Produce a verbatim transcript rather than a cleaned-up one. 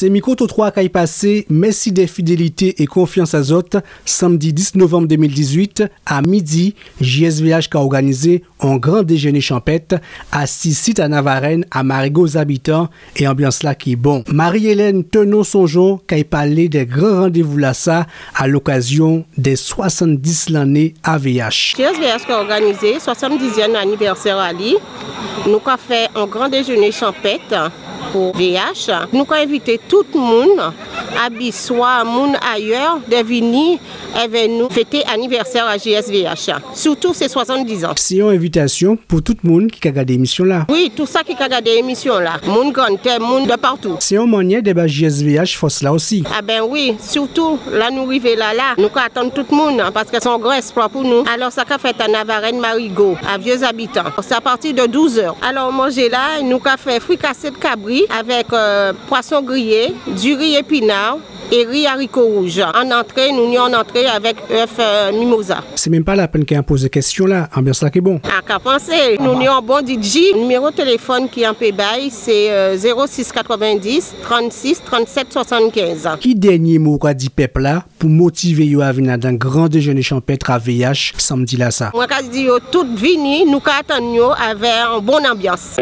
Sé Mikrotrotwa kay pasé, mèsi dè fidélité é konfyans a zòt. Sanmdi dis novanm dé mil dizuit, a midi, J S V H ka òganizé on gran déjeuner champêtre asi sit a Navarèn a Marigo Zabitan, é anbyans-la ki bon. Marie-Hélène Tenon Sonjon kay palé dè gran randévou-lasa a lokazyon dè swasanndis lanné a V H. J S V H ka òganizé swasanndizyèm anivèsè a li. Nou ka fè on gran déjeuner champêtre pou V H. Nou ka envité tout moun, Abiswa, moun ayè, dè vini èvè nou fété anivèsè a J S V H, sirtou sé swasanndizan. Sé on envitasyon pou tout moun ki ka gadé émisyon-la. Wi, tout sa ki ka gadé émisyon-la. Moun Granntè, moun dè patou. Sé on mannyè dè ba J S V H fòs-la osi. A ben wi, sirtou la nou rivé la la, nou ka atann tout moun, paskè sé on gran èksplwa pou nou. Alò, sa ka fèt a Navarèn Marigo, a Vyé Zabitan. Sé a pati dè douz è. Alò, manjé-la, nou ka fè frikasé dè kabri avèk, euh, pwason griyé, diri épina, é ri ariko wouj. An antré, nou ni on antré avèk èf, euh, mimoza. Sé menm pa lapenn kè an pozé kèsyon-la, anbyans-la ki bon. A ka pansé, nou ni on bon D J. Niméwo téléfòn ki an pé bay, sé, euh, zéwo sis katrèvendis, trannsis, trannsèt, swasannkenz. Ki dènyé mo ou ka di pèp-la pou motivé yo a vin adan gran déjeuner champêtre a V H sanmdi-lasa? Mwen ka di yo tout vini, nou ka atann yo avè on bon anbyans.